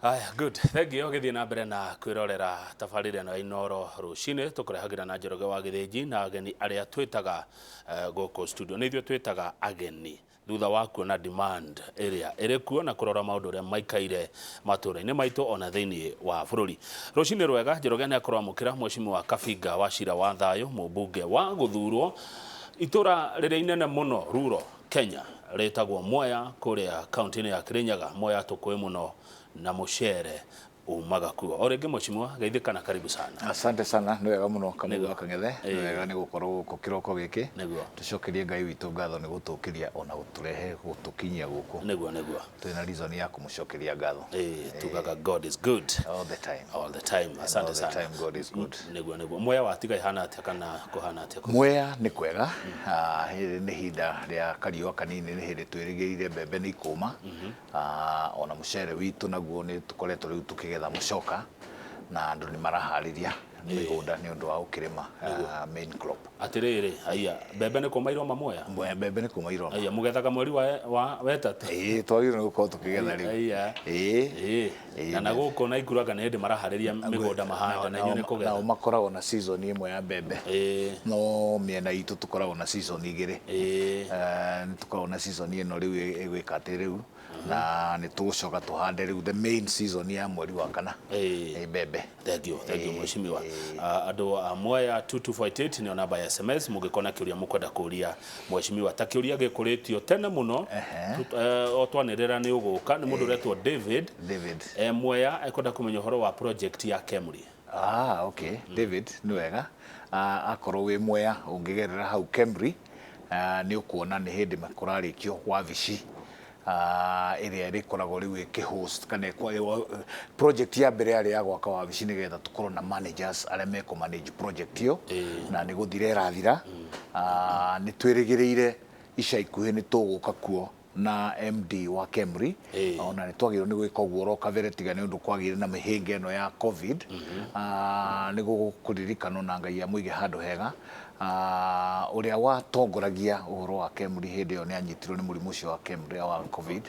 Haya, good. Thengiũ gĩthiĩ na mbere na kwĩrorera tabarĩra ĩno ya Inooro rũcinĩ. Tũkũrehagĩra na Njoroge wa Gĩthĩnji na ageni arĩa twĩtaga gũkũ studio. Nĩ ithuĩ twĩtaga ageni thutha wa kuona demand ĩrĩa ĩrĩ kuo na kũrora maũndũ ũrĩa maikaire matũũra-inĩ maitũ ona thĩinĩ wa bũrũri. Rũcinĩ rwega, Njoroge nĩ akorwo amũkĩra Mheshimiwa Kabinga wa Cira wa Thayũ, mũmbunge wa gũthurwo itũra rĩrĩa inene mũno Ruro Kenya rĩtagwo Mwea kũrĩa kaunti-inĩ ya Kirinyaga. Mwea tũkũĩ mũno na mũcere umaga kuo. O rĩngĩ mheshimiwa, geithĩka na karibu sana. Asante sana, nĩ wega mũno Kamau Nĩguo. wa Kang'ethe, nĩ wega nĩ gũkorwo gũkũ kĩroko gĩkĩ. Nĩguo. Tũcokerie Ngai witũ ngatho nĩ gũtũkĩria ona gũtũrehe gũtũkinyia gũkũ. Nĩguo nĩguo. Twĩna reason ya kũmũcokeria ngatho. Ĩĩ, tugaga God is good. All the time. All the time. Asante all the sana. time God is good. Nĩguo nĩguo. Mwea wa tiga ihana atĩa kana kũhana atĩa kũu? Mwea nĩ kwega. Rĩrĩ nĩ ihinda rĩa kariũa kanini, nĩ hĩndĩ twĩrĩgĩrĩire mbembe nĩ ikũma. Ona mũcere witũ naguo nĩ tũkoretwo rĩu tũkĩgetha mũcoka, na andũ nĩ maraharĩria mĩgũnda nĩ ũndũ wa gũkĩrĩma main crop. Atĩrĩrĩ, haiya, mbembe nĩ kũma iroma Mwea? Mwea mbembe nĩ kũma iroma. Haiya, mũgethaga mweri wa wetatũ? Ĩĩ, twagĩrĩirwo nĩ gũkorwo tũkĩgetha rĩu. Haiya. Ĩĩ. Ĩĩ. Ĩĩ, Na na gũkũ Naikuru anga nĩ hĩndĩ maraharĩria mĩgũnda mahande na inyuĩ nĩ kũgetha. Nao makoragwo na season ĩmwe ya mbembe. Ĩĩ. No mĩena itũ tũkoragwo na season igĩrĩ. Ĩĩ. Nĩ tũkoragwo na season ĩno rĩu ĩgwĩka atĩ rĩu, na nĩ tũgũcoka tũhande rĩu the main season ya mweri wa kana. Ĩĩ. Mbembe. Thank you, thank you mheshimiwa. Andũ a Mwea 2248 nĩyo namba ya SMS mũngĩkorwo na kĩũria mũkwenda kũria mheshimiwa. Ta kĩũria gĩkũrĩtio tene mũno, o twanĩrĩra nĩ ũgũka, nĩ mũndũ ũretwo David. David. Mwea ekwenda kũmenya ũhoro wa project ya Kemri. Ah, okay. David, nĩ wega. Akorwo wĩ Mwea ũngĩgerera hau Kemri, nĩ ũkuona nĩ hĩndĩ kũrarĩkio wabici ĩrĩa ĩrĩkoragwo rĩu ĩkĩ-host kana project ya mbere yarĩ ya gwaka wabici nĩgetha tũkorwo na managers arĩa mekũ manage project ĩyo, na nĩ gũthira ĩrathira. Nĩ twĩrĩgĩrĩire ica ikuhĩ nĩ tũgũka kuo na MD wa Kemri, ona nĩ twagĩrĩirwo nĩ gwĩka ũguo oro kabere tiga nĩ ũndũ kwagĩire na mĩhĩnga ĩno ya Covid. Nĩ gũkũririkanwo na Ngai amũige handũ hega. Ũrĩa watongoragia ũhoro wa Kemri hĩndĩ ĩyo nĩ anyitirwo nĩ mũrimũ ũcio wa Kemri wa Covid,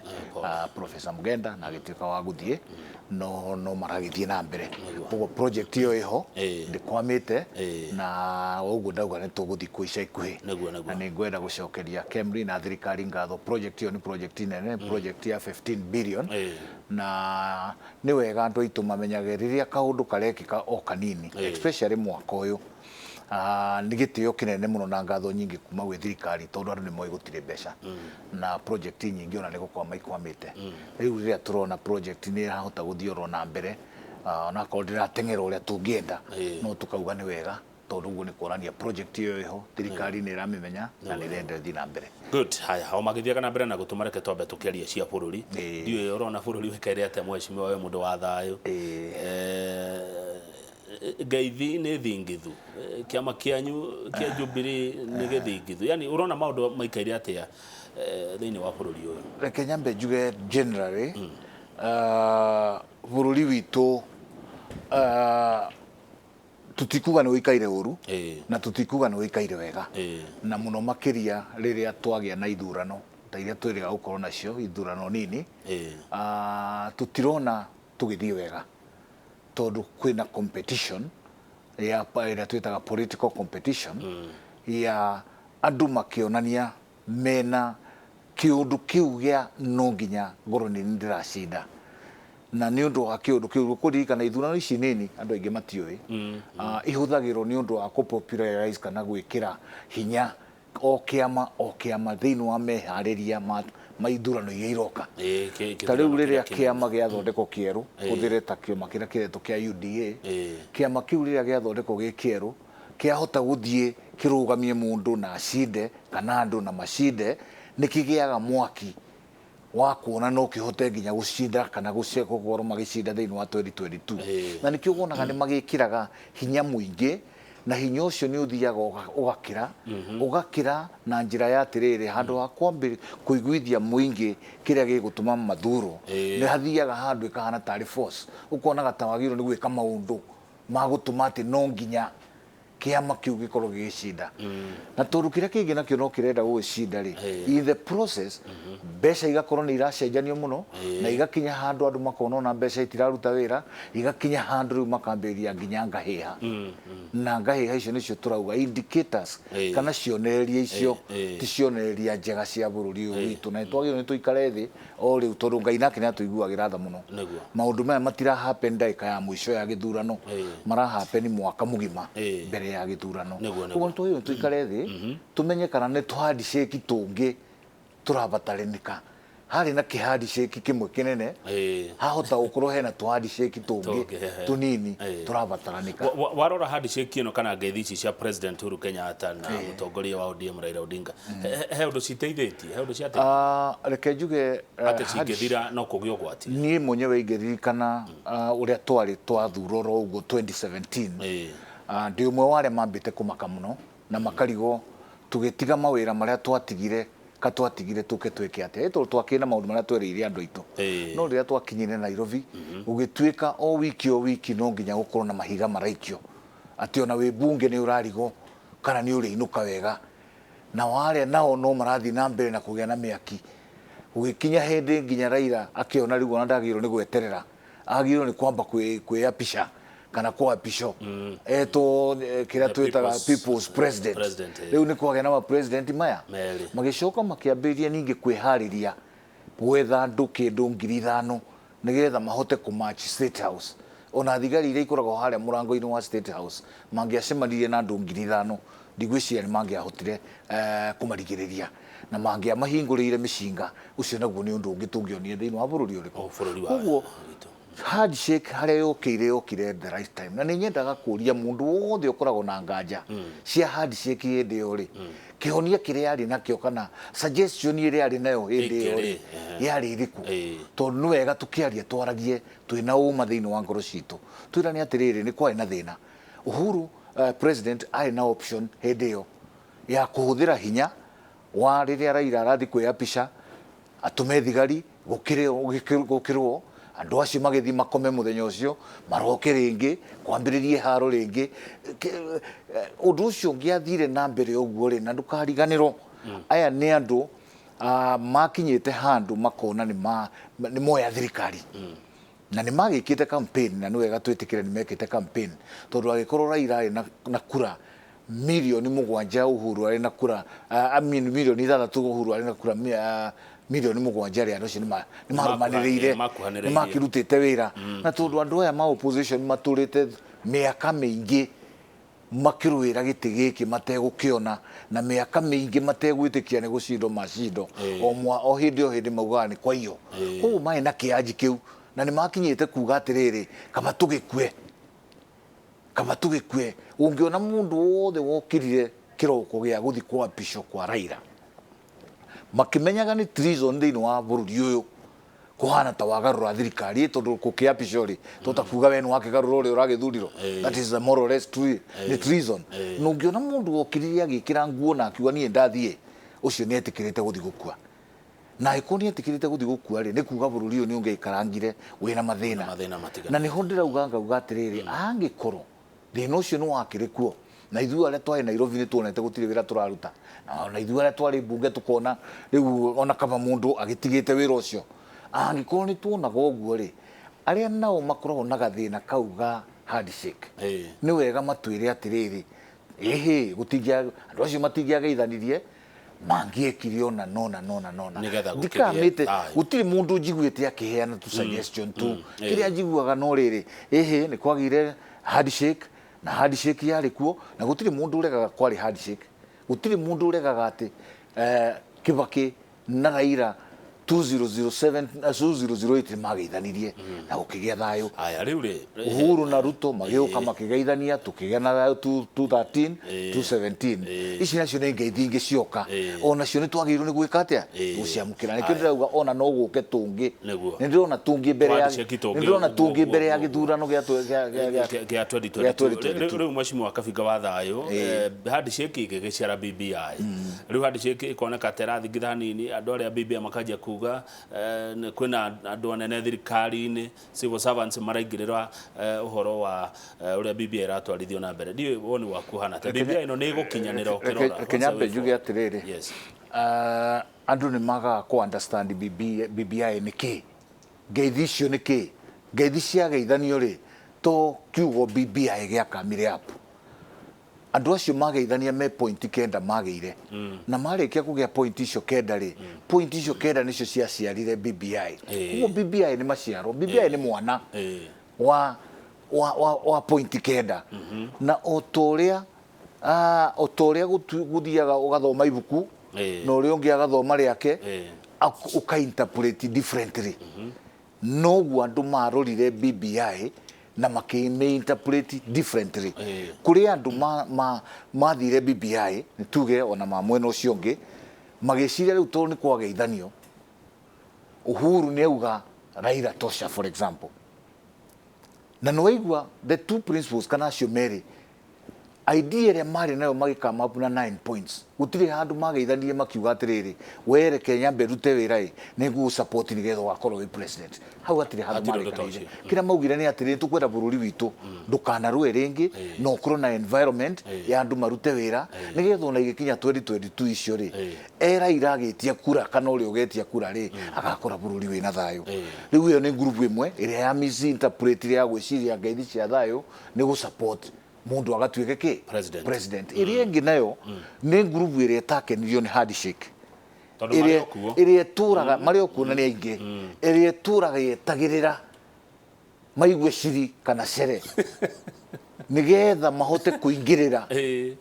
Professor Mugenda, na agĩtuĩka wa gũthiĩ, no maragĩthiĩ na mbere. Koguo project ĩyo ĩho, ndĩkwamĩte, na ũguo ndauga nĩ tũgũthiĩ kuo ica ikuhĩ. Na nĩ ngwenda gũcokeria Kemri na thirikari ngatho. Project ĩyo nĩ project nene, project ya 15 billion, na nĩ wega andũ aitũ mamenyage rĩrĩa kaũndũ karekĩka o kanini, especially mwaka ũyũ. Nĩ gĩtĩo kĩnene mũno na ngatho nyingĩ kuma gwĩ thirikari tondũ andũ nĩ moĩ gũtirĩ mbeca na project nyingĩ ona nĩ gũkwama ikwamĩte. Rĩu rĩrĩa tũrona project nĩ ĩrahota gũthiĩ oro na mbere, onakorwo ndĩrateng'era ũrĩa tũngĩenda, no tũkauga nĩ wega tondũ ũguo nĩ kuonania project ĩyo ĩho, thirikari nĩ ĩramĩmenya na nĩ ĩrenda ĩthiĩ na mbere. Good. Haya, o magĩthiaga na mbere na gũtũma, reke twambe tũkĩarie cia bũrũri. Ndiũĩ ũrona bũrũri ũikaire atĩa mheshimiwa, we mũndũ wa thayũ. Ngeithi nĩ thingithu, kĩama kĩanyu kĩa Jubilee nĩ gĩthingithu, yani ũrona maũndũ maikaire atĩa thĩinĩ wa bũrũri ũyũ? Reke nyambe njuge generally, bũrũri witũ, tũtikuga nĩ ũikaire ũru na tũtikuga nĩ ũikaire wega, na mũno makĩria rĩrĩa twagĩa na ithurano ta iria twĩrĩga gũkorwo nacio, ithurano nini, tũtirona tũgĩthiĩ wega tondũ kwĩna competition ya ĩrĩa twĩtaga political competition ya andũ makĩonania mena kĩũndũ kĩu gĩa no nginya ngorwo nĩ niĩ ndĩracinda, na nĩ ũndũ wa kĩũndũ kĩu kũririkana ithurano ici nini andũ aingĩ matiũĩ, ihũthagĩrwo nĩ ũndũ wa kũ popularize kana gwĩkĩra hinya o kĩama o kĩama thĩinĩ wa meharĩria ma ithurano iria iroka. Ta rĩu kĩthurano rĩrĩa kĩrĩa kĩnene. Kĩama gĩathondekwo kĩerũ, hũthĩre ta kĩama kĩrĩa kĩretwo kĩa UDA, kĩama kĩu rĩrĩa gĩathondekwo gĩ kĩerũ kĩahota gũthiĩ kĩrũgamie mũndũ na acinde kana andũ na macinde, nĩ kĩgĩaga mwaki wa kuona no kĩhote nginya gũcinda kana gũkorwo magĩcinda thĩinĩ wa 2022. Na nĩkĩo wonaga nĩ magĩkĩraga hinya mũingĩ, na hinya ũcio nĩ ũthiaga ũgakĩra ũgakĩra na njĩra ya atĩrĩrĩ, handũ ha kwambĩ kũiguithia mũingĩ kĩrĩa gĩgũtũma mathurwo, nĩ hathiaga handũ ĩkahana tarĩ force, ũkonaga ta wagĩrĩirwo nĩ gwĩka maũndũ ma gũtũma atĩ no nginya Kĩama kĩu gĩkorwo gĩgĩcinda, na tondũ kĩrĩa kĩngĩ nakĩo no kĩrenda gũgĩcinda rĩ, in the process mbeca igakorwo nĩ iracenjanio mũno, na igakinya handũ andũ makona ona mbeca itiraruta wĩra, igakinya handũ rĩu makambĩrĩria nginya ngahĩha, na ngahĩha icio nĩcio tũrauga indicators kana cionereria icio ti cionereria njega cia bũrũri ũyũ witũ, na nĩ twagĩrĩirwo nĩ tũikare thĩ o rĩu, tondũ Ngai nake nĩ atũiguagĩra tha mũno. Maũndũ maya matira happen ndagĩka ya mũico ya gĩthurano, mara happen mwaka mũgima mbere ya gĩthurano. Koguo nĩ twagĩrĩirwo nĩ tũikare thĩ tũmenye kana nĩ tũ handshake tũngĩ tũrabataranĩka. Harĩ na kĩ handshake kĩmwe kĩnene, hahota gũkorwo hena tũ handshake tũngĩ tũnini tũrabataranĩka. Warora handshake ĩno kana ngeithi ici cia President Uhuru Kenyatta na mũtongoria wa ODM Raila Odinga, he ũndũ citeithĩtie, he ũndũ ciateithĩtie? Reke njuge atĩ cingĩthira no kũgĩe ũgwati. Niĩ mwenyewe ingĩririkana ũrĩa twarĩ twathurwo oro ũguo 2017, ndĩ ũmwe wa arĩa mambĩte kũmaka mũno na makarigwo tũgĩtiga mawĩra marĩa twatigire, ka twatigire tũke twĩke atĩa, tondũ twakĩrĩ na maũndũ marĩa twereire andũ aitũ. No rĩrĩa twakinyire Nairobi, gũgĩtuĩka o wiki o wiki no nginya gũkorwo na mahiga maraikio, atĩ ona wĩ mbunge nĩ ũrarigwo kana nĩ ũrĩinũka wega, na warĩa nao no marathiĩ na mbere na kũgĩa na mĩaki. Gũgĩkinya hĩndĩ nginya Raila akĩona rĩu ona ndagĩrĩirwo nĩ gweterera, agĩrĩirwo nĩ kwamba kwĩapisha kana kwapishwo etwo kĩrĩa twĩtaga People's President. Rĩu nĩ kwagĩa na ma president maya magĩcoka makĩambĩrĩria ningĩ kwĩharĩria gwetha andũ kĩndũ 5,000 nĩgetha mahote kũmatch State House. Ona thigari iria ikoragwo harĩa mũrango-inĩ wa State House mangĩacemanirie na andũ 5,000, ndigwĩciria nĩ mangĩahotire kũmarigĩrĩria na mangĩamahingũrĩire mĩcinga. Ũcio naguo nĩ ũndũ ũngĩ tũngĩonire thĩinĩ wa bũrũri ũrĩkũ. Koguo handshake harĩa yũkĩire yũkire the right time, na nĩ nyendaga kũria mũndũ wothe ũkoragwo na nganja cia handshake hĩndĩ ĩyo rĩ, kĩhonia kĩrĩa arĩ nakĩo kana suggestion ĩrĩa arĩ nayo hĩndĩ ĩyo rĩ yarĩ ĩrĩkũ? Tondũ nĩ wega tũkĩaria twaragie twĩna ũma thĩinĩ wa ngoro citũ, twĩrane atĩrĩrĩ, nĩ kwarĩ na thĩna. Uhuru president arĩ na option hĩndĩ ĩyo ya kũhũthĩra hinya wa rĩrĩa Raila arathiĩ kwĩapisha, atũme thigari gũkĩrwo andũ acio magĩthiĩ makome mũthenya ũcio, maroke rĩngĩ kwambĩrĩrie haro rĩngĩ. Ũndũ ũcio ũngĩathire na mbere ũguo rĩ, na ndũkariganĩrwo aya nĩ andũ makinyĩte handũ makona nĩ moya thirikari, na nĩ magĩkĩte campaign, na nĩ wega twĩtĩkĩre nĩ mekĩte campaign, tondũ angĩkorwo Raila arĩ na kura 7 milioni, Uhuru arĩ na kura 6 milioni, Uhuru arĩ na kura 7 milioni rĩ, andũ acio nĩ marũmanĩrĩire, nĩ makĩrutĩte wĩra. Na tondũ andũ aya ma opposition matũrĩte mĩaka mĩingĩ makĩrũĩra gĩtĩ gĩkĩ mategũkĩona, na mĩaka mĩingĩ mategwĩtĩkia nĩ gũcindwo macindwo, o hĩndĩ o hĩndĩ maugaga nĩ kwaiywo. Koguo marĩ na kĩanji kĩu, na nĩ makinyĩte kuga atĩrĩrĩ, kaba tũgĩkue, kaba tũgĩkue. Ũngĩona mũndũ wothe wokĩrire kĩroko gĩa gũthiĩ kwapishwo kwa Raila makĩmenyaga nĩ treason thĩinĩ wa bũrũri ũyũ, kũhana ta wagarũra thirikari, tondũ gũkĩapishwo rĩ, tota kuga we nĩ wakĩgarũra ũrĩa ũragĩthurirwo, that is the more or less true, nĩ treason. Na ũngĩona mũndũ wokĩrire agĩkĩra nguo na akiuga niĩ ndathiĩ, ũcio nĩ etĩkĩrĩte gũthiĩ gũkua. Na angĩkorwo nĩ etĩkĩrĩte gũthiĩ gũkua rĩ, nĩ kuga bũrũri ũyũ nĩ ũngĩaikarangire wĩna mathĩna. Na nĩho ndĩrauga ngauga atĩrĩrĩ, angĩkorwo thĩna ũcio nĩ wakĩrĩ kuo, na ithuĩ arĩa twarĩ Nairobi nĩ tuonete gũtirĩ wĩra tũraruta, na ithuĩ arĩa twarĩ mbunge tũkona rĩu ona kaba mũndũ agĩtigĩte wĩra ũcio, angĩkorwo nĩ tuonaga ũguo rĩ, arĩa nao makoragwo na gathĩna kau ga handshake, nĩ wega matwĩre atĩrĩrĩ, ĩhĩ, gũtingĩa andũ acio matingĩageithanirie, mangĩekire ona nona nona nona. Ndikamĩte gũtirĩ mũndũ njiguĩte akĩheana tu suggestion tu. Kĩrĩa njiguaga no rĩrĩ, ĩhĩ, nĩ kwagĩire handshake, na handshake yarĩ kuo, na gũtirĩ mũndũ ũregaga kwarĩ handshake, gũtirĩ mũndũ ũregaga atĩ Kibaki na Raila 2007 2008 nĩ mageithanirie na gũkĩgĩa thayũ. Aya rĩu rĩ, Uhuru na Ruto magĩũka makĩgeithania, tũkĩgĩa na thayũ 2013, 2017. Ici nacio nĩ ngeithi ingĩ cioka, onacio nĩ twagĩrĩirwo nĩ gwĩka atĩa? Gũciamũkĩra. Nĩkĩo ndĩrauga ona no gũke tũngĩ, nĩ ndĩrona tũngĩ mbere ya nĩ ndĩrona tũngĩ mbere ya gĩthurano gĩa 2022. Rĩu mheshimiwa Kabinga wa Thayũ, handshake ĩgĩgĩciara BBI. Rĩu handshake ĩkoneka ta ĩrathingitha hanini, andũ arĩa BBI makanjia kuga kwĩna andũ anene thirikari-inĩ, civil servants maraingĩrĩra ũhoro wa ũrĩa BBI ĩratwarithio na mbere. Ndiũĩ woni waku ũhana atĩa? BBI ĩno nĩ ĩgũkinyanĩra ũkĩrora? Reke nyambe njuge atĩrĩrĩ. Yes. Andũ nĩ magaga kũ understand BBI nĩ kĩ, ngeithi icio nĩ kĩ, ngeithi ciageithanio rĩ, to kiugo BBI gĩakamire up. Andũ acio mageithania me point 9 magĩire, na marĩkia kũgĩa point icio 9 rĩ, point icio 9 nĩcio ciaciarire BBI. Koguo BBI nĩ maciaro, BBI nĩ mwana wa point 9. Na o ta ũrĩa gũthiaga ũgathoma ibuku na ũrĩa ũngĩ agathoma rĩake, ũka-interpret differently. Noguo andũ marorire BBI na makĩmĩ-interpret differently. Kũrĩ andũ mathire BBI, nĩ tuge ona ma mwena ũcio ũngĩ, magĩciria rĩu tondũ nĩ kwageithanio, Uhuru nĩ auga Raila tosha, for example. Na nĩ waigua the two principles kana acio merĩ, idea ĩrĩa marĩ nayo magĩkama up na 9 points, gũtirĩ handũ mageithanirie makiuga atĩrĩrĩ, we reke nyambe ndute wĩra ĩ, nĩ ngũgũ support nĩgetha ũgakorwo wĩ president. Hau hatirĩ handũ Hatirĩ ũndũ ta marĩkanĩire. ũcio. Kĩrĩa maugire nĩ atĩrĩrĩ, tũkwenda bũrũri witũ ndũkanarũe rĩngĩ, na ũkorwo na environment ya andũ marute wĩra, nĩgetha ona igĩkinya 2022 icio rĩ, e Raila agĩtia kura kana ũrĩa ũgetia kura rĩ, agakora bũrũri wĩna thayũ. Rĩu ĩyo nĩ group ĩmwe ĩrĩa ya misinterpret ya gwĩciria ngeithi cia thayũ nĩ gũ support mũndũ agatuĩke kĩ? President. President. Ĩrĩa ĩngĩ nayo nĩ group ĩrĩa ĩtakenirio nĩ handshake. Tondũ marĩ o kuo. Ĩrĩa ĩtũraga, marĩ o kuo na nĩ aingĩ. Ĩrĩa ĩtũraga yetagĩrĩra maigue ciri kana cere nĩgetha mahote kũingĩrĩra,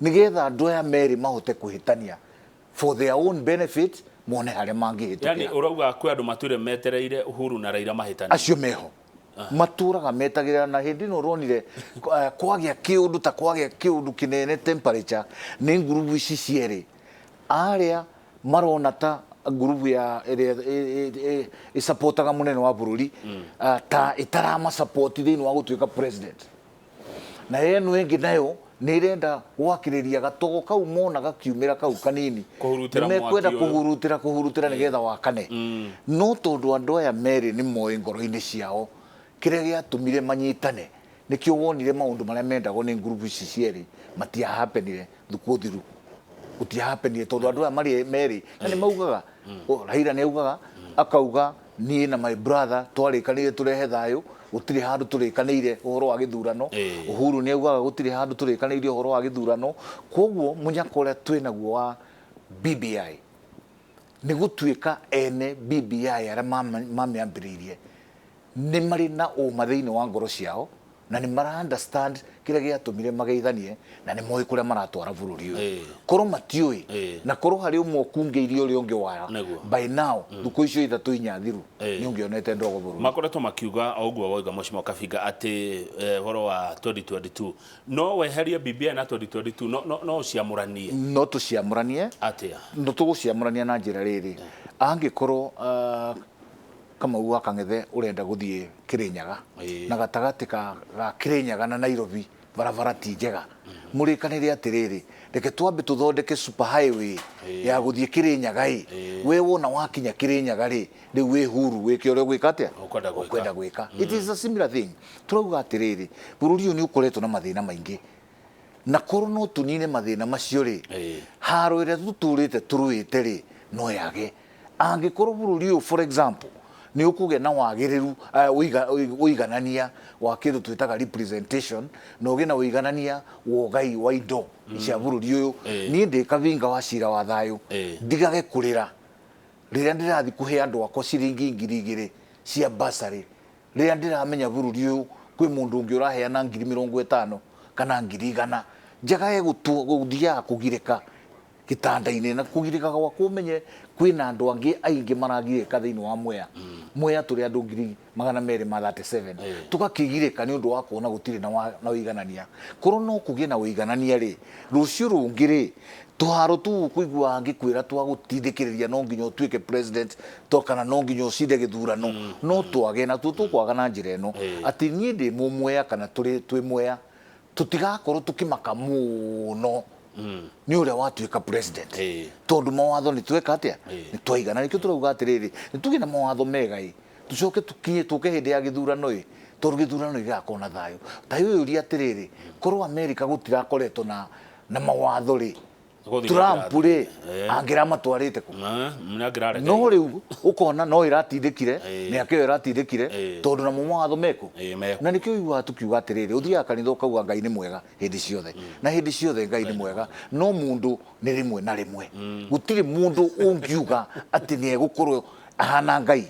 nĩgetha andũ aya merĩ mahote kũhĩtania for their own benefit, mone harĩa mangĩhĩtũkĩra. Yani ũrauga kwĩ andũ matũire metereire Uhuru na Raila mahĩtanie? Acio meho matũraga metagĩrĩra, na hĩndĩ ĩno ũronire kwagĩa kĩũndũ ta kwagĩa kĩũndũ kĩnene temperature nĩ ngurubu ici cierĩ, arĩa marona ta ngurubu ya ĩrĩa ĩsupportaga mũnene wa bũrũri, ta ĩtaramasupport thĩinĩ wa gũtuĩka president, na ĩno ĩngĩ nayo nĩ ĩrenda gwakĩrĩria gatogo kau mona gakiumĩra kau kanini, Kũhurutĩra nĩ mekwenda mwaki ũyũ. kũhurutĩra nĩgetha wakane. No tondũ andũ aya merĩ nĩ moĩ ngoro-inĩ ciao kĩrĩa gĩatũmire manyitane, nĩkĩo wonire maũndũ marĩa mendagwo nĩ ngurubu ici cierĩ matiahapenire thukũ thiru, gũtiahapenire tondũ andũ aya marĩ merĩ na nĩ maugaga, Raila nĩ augaga, akauga niĩ na my brother twarĩkanĩire tũrehe thayũ, gũtirĩ handũ tũrĩkanĩire ũhoro wa gĩthurano. Uhuru nĩ augaga gũtirĩ handũ tũrĩkanĩire ũhoro wa gĩthurano. Koguo mũnyaka ũrĩa twĩnaguo wa BBI nĩ gũtuĩka ene BBI arĩa mamĩambĩrĩirie nĩ marĩ na ũma thĩinĩ wa ngoro ciao, na nĩ mara understand kĩrĩa gĩatũmire mageithanie, na nĩ moĩ kũrĩa maratwara bũrũri ũyũ. Korwo matiũĩ, na korwo harĩ ũmwe ũkungĩirie ũrĩa ũngĩ waya, by now thukũ icio 3 4 thiru nĩ ũngĩonete ndogo bũrũri. Makoretwo makiuga o ũguo woiga Mheshimiwa Kabinga atĩ ũhoro wa 2022 no weherie BBI na 2022, no ũciamũranie. No tũciamũranie. Atĩa? No tũgũciamũrania na njĩra rĩrĩ, angĩkorwo Kamau wa Kang'ethe ũrenda gũthiĩ Kĩrĩnyaga, na gatagatĩ ga Kĩrĩnyaga na Nairobi barabara ti njega, mũrĩkanĩre atĩrĩrĩ, reke twambe tũthondeke super highway ya gũthiĩ Kĩrĩnyaga ĩ, we wona wakinya Kĩrĩnyaga rĩ, rĩu wĩ huru wĩke ũrĩa ũgwĩka atĩa? Ũkwenda gwĩka. Ũkwenda gwĩka. It is a similar thing. Tũrauga atĩrĩrĩ, bũrũri ũyũ nĩ ũkoretwo na mathĩna maingĩ, na korwo no tũnine mathĩna macio rĩ, haro ĩrĩa tũtũrĩte tũrũĩte rĩ, no yage. Angĩkorwo bũrũri ũyũ for example nĩ ũkũgĩa na wagĩrĩru, ũiganania wa kĩndũ twĩtaga representation, na ũgĩe na ũiganania wa ũgai wa indo cia bũrũri ũyũ. Niĩ ndĩ Kabinga wa cira wa thayũ, ndigage kũrĩra rĩrĩa ndĩrathiĩ kũhe andũ akwa ciringi 2,000 cia bursary, rĩrĩa ndĩramenya bũrũri ũyũ kwĩ mũndũ ũngĩ ũraheana 50,000 kana 100,000, njagage gũthiaga kũgirĩka gĩtanda-inĩ, na kũgirĩka gwakwa ũmenye kwĩna andũ angĩ aingĩ maragirĩka thĩinĩ wa Mwea. Mwea tũrĩ andũ 237,000. Tũgakĩgirĩka nĩ ũndũ wa kuona gũtirĩ na ũiganania. Korwo no kũgĩe na ũiganania rĩ, rũciũ rũngĩ rĩ, tũharo tũu ũkũigua angĩkwĩra twagũtindĩkĩrĩria no nginya ũtuĩke president, to kana no nginya ũcinde gĩthurano, no twage, na tuo tũkwaga na njĩra ĩno. Atĩ niĩ ndĩ mũmwea kana twĩ Mwea, tũtigakorwo tũkĩmaka mũno. Nĩ ũrĩa watuĩka president. Tondũ mawatho nĩ tweka atĩa? Nĩ twaigana. Nĩkĩo tũrauga atĩrĩrĩ, nĩ tũgĩe na mawatho mega ĩ, tũcoke tũkinye tũke hĩndĩ ya gĩthurano ĩ, tondũ gĩthurano gĩgakorwo na thayũ. Ta wĩyũrie atĩrĩrĩ, korwo America gũtirakoretwo na mawatho rĩ, Gũthiĩ Trump rĩ, Eh. angĩramatwarĩte kũ? Nĩ angĩrarega. No rĩu ũkona no ĩratindĩkire, mĩaka ĩyo ĩratindĩkire, tondũ namo mawatho meko. Meko. Na nĩkĩo ũiguaga tũkiuga atĩrĩrĩ, ũthiaga kanitha ũkauga Ngai nĩ mwega hĩndĩ ciothe, na hĩndĩ ciothe Ngai nĩ mwega, no mũndũ nĩ rĩmwe na rĩmwe. Gũtirĩ mũndũ ũngiuga atĩ nĩ egũkorwo ahana Ngai.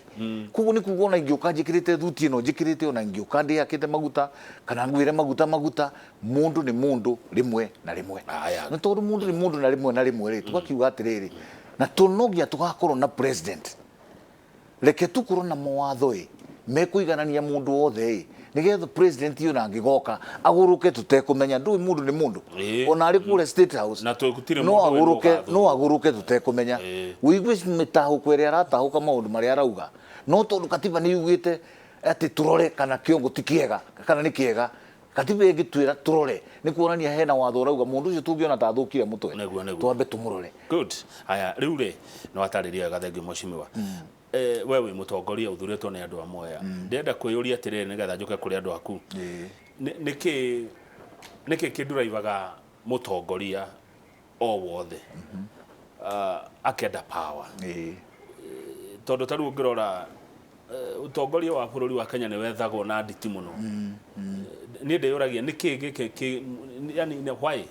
Koguo nĩ kuga ona ingĩũka njĩkĩrĩte thuti ĩno njĩkĩrĩte, ona ingĩũka ndĩhakĩte maguta kana ngwĩre maguta maguta, mũndũ nĩ mũndũ rĩmwe na rĩmwe. Aya. Na tondũ mũndũ nĩ mũndũ na rĩmwe na rĩmwe rĩ, tũgakiuga atĩrĩrĩ, na tondũ no nginya tũgakorwo na president, reke tũkorwo na mawatho ĩ mekũiganania mũndũ wothe ĩ, nĩgetha president ũyũ na angĩgoka agũrũke tũtekũmenya. Ndũĩ mũndũ nĩ mũndũ, ona arĩ kũrĩa State House Na gũtirĩ no mũndũ wĩ agũrũke, mũgatho. no agũrũke tũtekũmenya. Ũigue mĩtahũko ĩrĩa aratahũka, maũndũ marĩa arauga, no tondũ katiba nĩ yugĩte atĩ tũrore kana kĩongo ti kĩega kana nĩ kĩega, katiba ĩngĩtwĩra tũrore nĩ kuonania hena watho ũrauga mũndũ ũcio tũngĩona ta athũkire mũtwe, Nĩguo, nĩguo. twambe tũmũrore. Good. Haya, rĩu rĩ, nĩ watarĩria wega, thengiũ mheshimiwa. We wĩ mũtongoria ũthurĩtwo nĩ andũ a Mwea. Ndĩrenda kwĩyũria atĩrĩrĩ nĩgetha njũke kũrĩ andũ aku. Nĩkĩ kĩnduraivaga mũtongoria o wothe akenda power? Tondũ ta rĩu ũngĩrora, ũtongoria wa bũrũri wa Kenya nĩ wethagwo na nditi mũno. Niĩ ndĩyũragia nĩkĩ gĩkĩ yani why?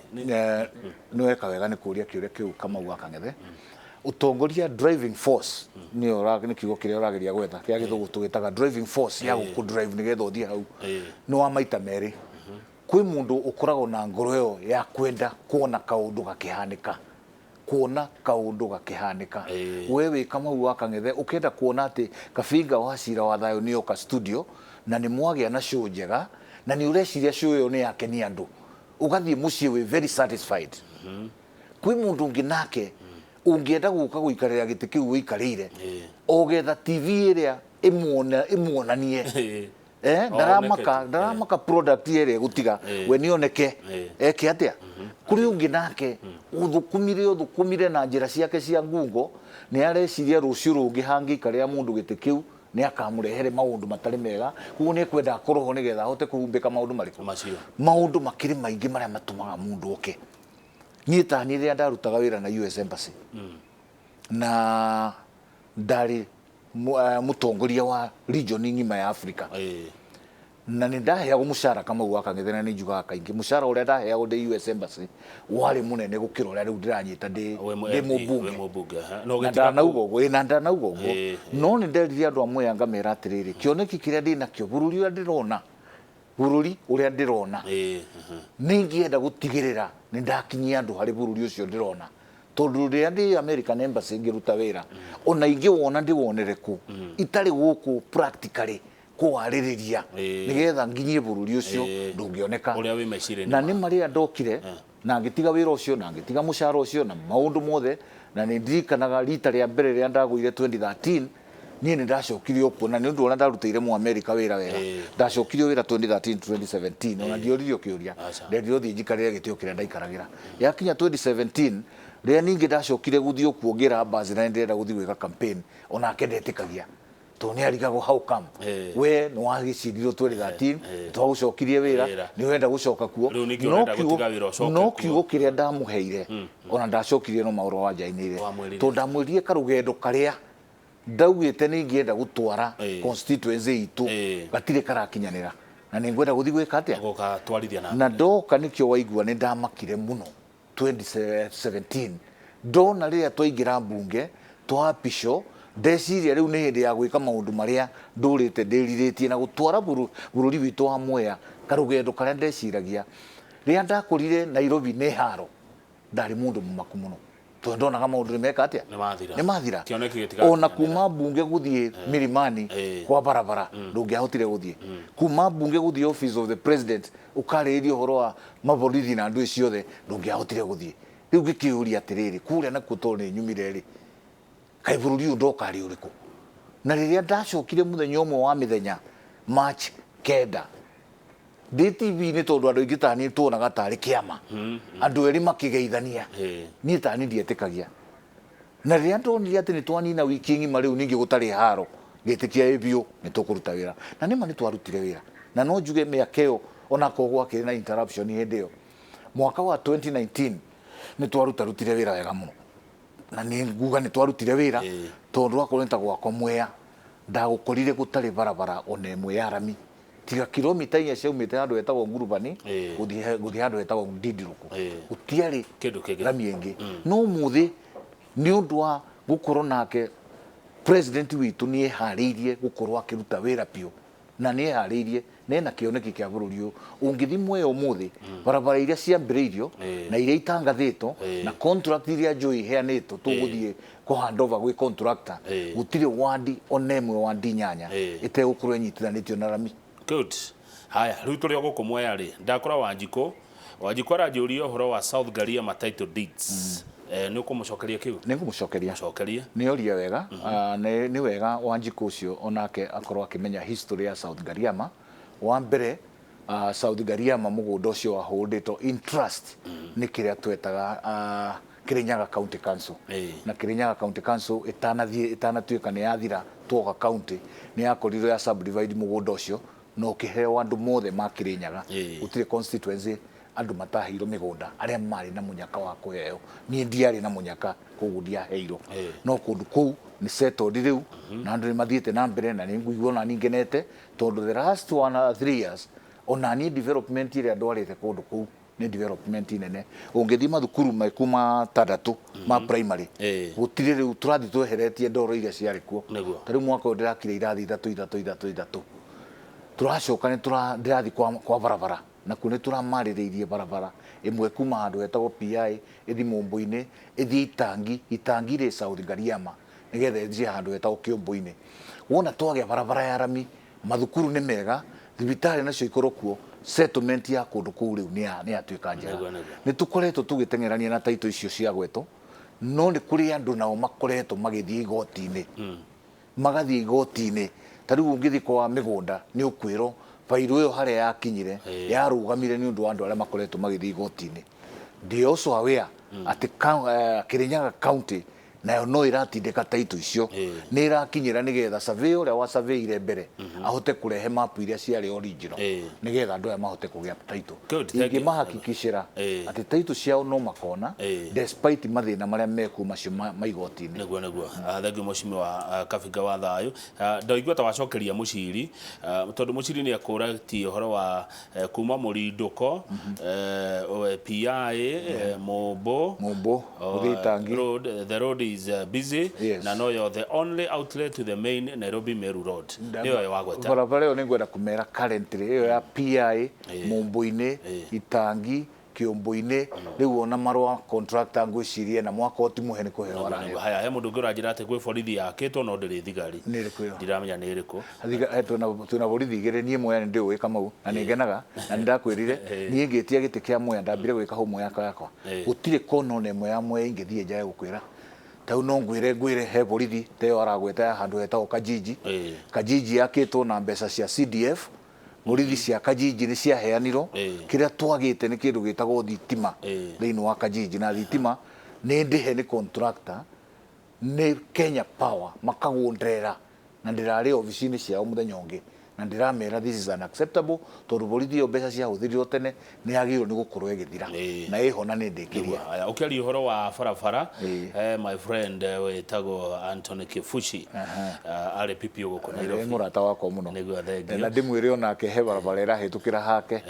Nĩ weka wega nĩ kũria kĩũria kĩu, Kamau wa Kang'ethe. Ũtongoria, driving force, nĩyo nĩ kiugo kĩrĩa ũrageria gwetha kĩa gĩthũngũ tũgĩtaga driving force ya gũkũ drive nĩgetha ũthiĩ hau, nĩ wa maita merĩ. Kwĩ mũndũ ũkoragwo na ngoro ĩyo ya kwenda kuona kaũndũ gakĩhanĩka, kuona kaũndũ gakĩhanĩka. We wĩ Kamau wa Kang'ethe ũkenda kuona atĩ Kabinga wa Cira wa Thayũ nĩ oka studio na nĩ mwagĩa na show njega, na nĩ ũreciria show ĩyo nĩ yakenia andũ, ũgathiĩ mũciĩ wĩ very satisfied. Kwĩ mũndũ ũngĩ nake ũngĩenda gũka gũikarĩra gĩtĩ kĩu ũikarĩire, ogetha TV ĩrĩa ĩmuonanie. Ndaramaka, oneke tu. Ndaramaka product ĩrĩa ĩgũtiga we nĩoneke eke atĩa. Kũrĩ ũngĩ nake ũthũkũmire na njĩra ciake cia ngungo, nĩ areciria rũciũ rũngĩ hangĩikarĩra mũndũ gĩtĩ kĩu nĩ akamũrehere maũndũ matarĩ mega, koguo nĩ ekwenda akorwo ho nĩgetha ahote kũhumbĩka maũndũ marĩkũ? Macio. Maũndũ makĩrĩ maingĩ marĩa matũmaga mũndũ oke. Niĩ ta niĩ rĩrĩa ndarutaga wĩra na US Embassy, na ndarĩ mũtongoria wa region ng'ima ya Africa, na nĩ ndaheagwo mũcara, Kamau wa Kang'ethe, na nĩ njugaga kaingĩ mũcara ũrĩa ndaheagwo ndĩ US Embassy warĩ mũnene gũkĩra ũrĩa rĩu ndĩranyita ndĩ Wĩ ndĩ MP, mũmbunge. Wĩ mũmbunge, aha. Na Na ũgĩtiga ndanauga ũguo, na ndanauga ũguo. No nĩ nderire andũ a Mwea ngamera atĩrĩrĩ, kĩoneki kĩrĩa ndĩnakĩo, bũrũri ũrĩa ndĩrona, bũrũri ũrĩa ndĩrona, nĩ ingĩenda gũtigĩrĩra nĩ ndakinyia andũ harĩ bũrũri ũcio ndĩrona, tondũ rĩrĩa ndĩ American Embassy ngĩruta wĩra, ona ingĩwona ndĩwonere kũ itarĩ gũkũ practically kũwarĩrĩria nĩgetha nginyie bũrũri ũcio, ndũngĩoneka. Ũrĩa wĩ meciria-inĩ Na nĩ marĩa ndokire na ngĩtiga wĩra ũcio na ngĩtiga mũcara ũcio na maũndũ mothe. Na nĩ ndirikanaga rita rĩa mbere rĩrĩa ndagũire 2013, niĩ nĩ ndacokirio kuo, na nĩ ũndũ ũrĩa ndarutĩire mu America wĩra wega. Ndacokirio wĩra 2013 2017, ona ndioririo kĩũria. Aca. Ndendirwo thiĩ njikarĩre gĩtĩ o kĩrĩa ndaikaragĩra. Yakinya 2017 rĩrĩa ningĩ ndacokire gũthiĩ kuo, ngĩra Mbazi na nĩ ndĩrenda gũthiĩ gwĩka campaign, onake ndetĩkagia tondũ nĩ arigagwo how come we nĩ wagĩcindirwo 2013, twagũcokirie wĩra, Wĩra. nĩ ũrenda gũcoka kuo. Rĩu nĩkĩ No ũrenda gũtiga wĩra ũcoke no kuo? Kiugo kĩrĩa ndamũheire, ona ndacokirie no maũro wa njainĩire, Wamwĩrire. tondũ ndamwĩrire karũgendo karĩa ndaugĩte nĩ ingĩenda gũtwara constituency itũ gatirĩ karakinyanĩra, na nĩ ngwenda gũthiĩ gwĩka atĩa? Gũgatwarithia na Na ndoka nĩkĩo waigua nĩ ndamakire mũno 2017 ndona rĩrĩa twaingĩra mbunge twaapicwo, ndeciria rĩu nĩ hĩndĩ ya gwĩka maũndũ marĩa ndũrĩte ndĩrirĩtie na gũtwara bũrũri witũ wa Mwea karũgendo karĩa ndeciragia. Rĩrĩa ndakũrire Nairobi nĩ haro, ndarĩ mũndũ mũmaku mũno tondũ ndonaga maũndũ nĩ meka atĩa? Nĩ mathira. Nĩ mathira. Kĩoneki gĩtigakinyanĩra. Ona kuma mbunge gũthiĩ Milimani kwa barabara ndũngĩahotire gũthiĩ, kuma mbunge gũthiĩ office of the president ũkarĩrĩria ũhoro wa maborithi na ndũĩ ciothe ndũngĩahotire gũthiĩ. Rĩu ngĩkĩũria atĩrĩrĩ, kũrĩa nakuo tondũ nĩ nyumire rĩ, kaĩ bũrũri ũyũ ndokarĩ ũrĩkũ? Na rĩrĩa ndacokire mũthenya ũmwe wa mĩthenya March 9 Ndĩ TV-inĩ tondũ andũ aingĩ taniĩ tuonaga tarĩ kĩama, andũ erĩ makĩgeithania. Niĩ tani ndietĩkagia, na rĩrĩa ndonire atĩ nĩ twanina wiki ng'ima rĩu ningĩ gũtarĩ haro, ngĩtĩkia ĩ biũ nĩ tũkũruta wĩra. Na nĩma nĩ twarutire wĩra, na no njuge mĩaka ĩyo onakorwo gwakĩrĩ na interruption hĩndĩ ĩyo, mwaka wa 2019 nĩ twarutarutire wĩra wega mũno. Na nĩ nguga nĩ twarutire wĩra tondũ akorwo nĩ ta gwakwa Mwea, ndagũkorire gũtarĩ barabara ona ĩmwe ya rami tiga kilomita 4 ciaumĩte handũ hetagwo Ngurubani gũthiĩ handũ hetagwo Ndindirũkũ. Gũtiarĩ kĩndũ kĩngĩ, rami ĩngĩ. No ũmũthĩ nĩ ũndũ wa gũkorwo nake president witũ nĩ eharĩirie gũkorwo akĩruta wĩra biũ, na nĩ eharĩirie na ena kĩoneki kĩa bũrũri ũyũ. Ũngĩthiĩ Mwea ũmũthĩ, barabara iria ciambĩrĩirio na iria itangathĩtwo na contract iria njũĩ iheanĩtwo tũgũthiĩ kũ hand over gwĩ contractor, gũtirĩ wandi ona ĩmwe, wandi 8 ĩtegũkorwo ĩnyitithanĩtio na rami. Good. Haya, rĩu tũrĩ o gũkũ Mwea rĩ, ndakora Wanjikũ. Wanjikũ aranjũria ũhoro wa South Gariama title deeds. Nĩ ũkũmũcokeria kĩu? Nĩ ngũmũcokeria. Cokeria. Nĩ oria wega. Nĩ wega Wanjikũ ũcio onake akorwo akĩmenya history ya South Gariama. Wa mbere, South Gariama mũgũnda ũcio waholdĩtwo in trust nĩ kĩrĩa twetaga Kirinyaga County Council. Na Kirinyaga County Council ĩtanathiĩ, ĩtanatuĩka nĩ yathira twoka county, nĩ yakorirwo ya subdivide mũgũnda ũcio na ũkĩheo andũ mothe ma Kirinyaga. Gũtirĩ constituency andũ mataheirwo mĩgũnda, arĩa marĩ na mũnyaka wa kũheo. Niĩ ndiarĩ na mũnyaka, koguo ndiaheirwo. No kũndũ kũu nĩ settled rĩu, na andũ nĩ mathiĩte na mbere, na nĩ ngũigua ona niĩ ngenete tondũ the last 1 3 years ona niĩ development ĩrĩa ndwarĩte kũndũ kũu nĩ development nene. Ũngĩthiĩ mathukuru maku matandatũ ma primary, gũtirĩ, rĩu tũrathiĩ tweheretie ndoro iria ciarĩ kuo. Ta rĩu mwaka ũyũ ndĩrakire irathi ithatũ ithatũ ithatũ ithatũ. Tũracoka nĩ ndĩrathiĩ kwa barabara, nakuo nĩ tũramarĩrĩirie barabara ĩmwe kuma handũ hetagwo PI ĩthiĩ Mũmbũ-inĩ, ĩthiĩ Itangi, Itangi rĩ South Gariama, nĩgetha ĩthiĩ handũ hetagwo Kĩũmbũ-inĩ. Wona twagĩa barabara ya rami, mathukuru nĩ mega, thibitarĩ nacio ikorwo kuo, settlement ya kũndũ kũu rĩu nĩ yatuĩka njega. Nĩguo, nĩguo. Nĩ tũkoretwo tũgĩteng'erania na taito icio cia gwetwo, no nĩ kũrĩ andũ nao makoretwo magĩthiĩ igoti-inĩ, magathiĩ igoti-inĩ. Ta rĩu ũngĩthiĩ kwa mĩgũnda nĩ ũkwĩrwo bairũ ĩyo harĩa yakinyire yarũgamire nĩ ũndũ wa andũ arĩa makoretwo magĩthiĩ igoti-inĩ. Ndĩ also aware atĩ Kirinyaga County nayo no ĩratindĩka taito icio, nĩ ĩrakinyĩra nĩgetha survey ũrĩa wa surveyire mbere ahote kũrehe mapu iria ciarĩ original, nĩgetha andũ aya mahote kũgĩa taito. Good, thank you. Ingĩmahakikicĩra atĩ taito ciao no makona despite mathĩna marĩa mekuo macio ma igoti-inĩ. Nĩguo. Thank you, Mheshimiwa Kabinga wa Thayũ. Ndaigua ta wacokeria Mũciri, tondũ Mũciri nĩ akũratie ũhoro wa kuma Mũrindũko, PI, Mũmbũ. Mũmbũ gũthiĩ Itangi. Road, the road is busy na noyo the only outlet to the main Nairobi Meru Road, nĩyo wagweta. Barabara ĩyo nĩ ngwenda kũmera currently ĩyo ya PI, Mũmbũ-inĩ, Itangi, Kĩũmbũ-inĩ, rĩu ona marũa contractor ngwĩciria na mwaka ũyũ ti mũhe nĩ kũheo araheo. Haya, he mũndũ ũngĩ ũranjĩra atĩ gwĩ borithi yakĩtwo no ndĩrĩ thigari. Nĩ ĩrĩkũ ĩyo? Ndiramenya nĩ ĩrĩkũ. Twĩna borithi igĩrĩ. Niĩ Mwea nĩ ndĩũĩ, Kamau, na nĩ ngenaga na nĩ ndakwĩrire niĩ ngĩtia gĩtĩ kĩa Mwea ndambire gwĩka homework yakwa. Gũtirĩ kona ona ĩmwe ya Mwea ingĩthiĩ nja ya gũkwĩra. Ta rĩu no ngwĩre he borithi ta ĩyo aragweta ya handũ hetagwo Kajiji. Kajiji yakĩtwo na mbeca cia CDF. Borithi cia Kajiji nĩ ciaheanirwo. Kĩrĩa twagĩte nĩ kĩndũ gĩtagwo thitima thĩinĩ wa Kajiji, na thitima nĩ ndĩhe nĩ contractor, nĩ Kenya Power makagũndrera, na ndĩrarĩ obici-inĩ ciao mũthenya ũngĩ na ndĩramera this is unacceptable, tondũ borithi ĩyo mbeca ciahũthĩrirwo tene nĩ yagĩrĩirwo nĩ gũkorwo ĩgĩthira na ĩho na nĩ ndĩkĩrie. Haya, ũkĩaria ũhoro wa barabara, my friend wĩtagwo Anthony Kifuchi, arĩ PPO gũkũ nĩ Nairobi. Mũrata wakwa mũno. Nĩguo, thank Na you. ndĩmwĩre onake he barabara ĩrahĩtũkĩra hake.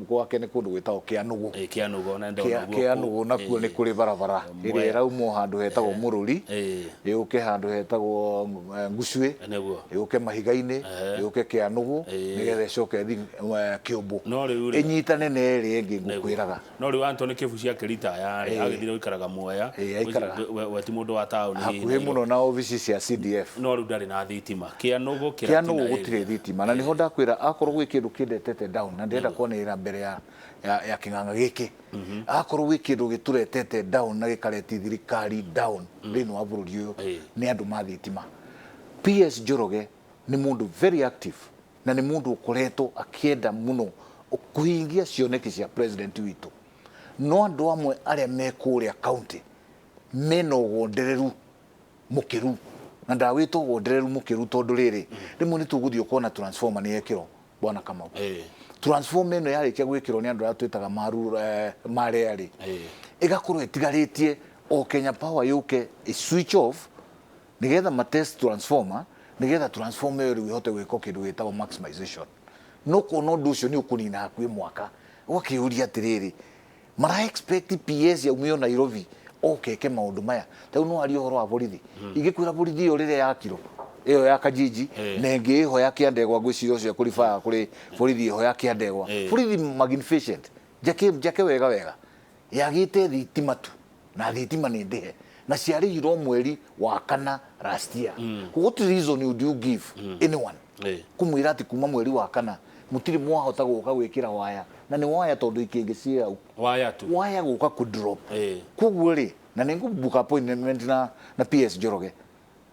Gwake nĩ kũndũ gwĩtagwo Kĩanũgũ. Kĩanũgũ na ndona guo. Kĩanũgũ nakuo nĩ kũrĩ barabara ĩrĩa ĩraumwo handũ hetagwo Mũrũri, ĩũke handũ hetagwo Ngucue, ĩũke Mahiga-inĩ, ĩũke Kĩanũgũ, nĩgetha ĩcoke ĩthiĩ Kĩũmbũ, No rĩu rĩ, ĩnyitane na ĩrĩa ĩngĩ ngũkwĩraga. No rĩu Anthony Kibuci akĩritaya rĩ, agĩthire gũikaraga Mwea. Aikaraga. We ti mũndũ wa taũni. Hakuhĩ mũno na obici cia CDF. No rĩu ndarĩ na thitima Kĩanũgũ. Kĩanũgũ gũtirĩ thitima, na nĩho ndakwĩra akorwo gwĩ kĩndũ kĩndetete down na ndĩrenda kwanĩrĩra mbere ya kĩng'ang'a gĩkĩ, akorwo gwĩ kĩndũ gĩtũretete down na gĩkareti thirikari down thĩinĩ wa bũrũri ũyũ, nĩ andũ ma thitima. PS Njoroge nĩ mũndũ very active. Na nĩ mũndũ ũkoretwo akĩenda mũno kũhingia cioneki cia president witũ. No andũ amwe arĩa me kũrĩa county mena ũgondereru mũkĩru, na ndawĩta ũgondereru mũkĩru tondũ rĩrĩ, rĩmwe nĩ tũgũthiĩ ũkona transformer nĩ yekĩrwo, bwana Kamau. Transformer ĩno yarĩkia gwĩkĩrwo nĩ andũ arĩa twĩtaga maru marea rĩ, ĩgakorwo ĩtigarĩtie o Kenya Power yũke ĩ switch off nigetha ma test transformer, nigetha transformer ĩyo rĩu ĩhote gwĩka kĩndũ gĩtagwo maximization. No kuona ũndũ ũcio nĩ ũkũnina hakuhĩ mwaka, ũgakĩũria atĩrĩrĩ, mara expect PS yaumio Nairobi oke eke maũndũ maya? Ta rĩu no arie ũhoro wa borithi, ingĩkwĩra borithi ĩyo rĩrĩa yakirwo ĩyo ya Kajiji na ĩngĩ ĩho ya Kĩandegwa, ngwĩciria ũcio kũribaa kũrĩ borithi ĩho ya Kĩandegwa, borithi magnificent, njake njake wega wega, yagĩte thitima tu, na thitima nĩ ndĩhe na ciarĩhirwo mweri wa kana last year. What reason would you give anyone kumwĩra atĩ kuma mweri wa kana mũtirĩ mwahota gũka gwĩkĩra waya? Na nĩ waya, tondũ ikĩngĩ ciĩ hau. Waya tu. Waya gũka kũ drop. Koguo rĩ, na nĩ ngũbook appointment na PS Njoroge,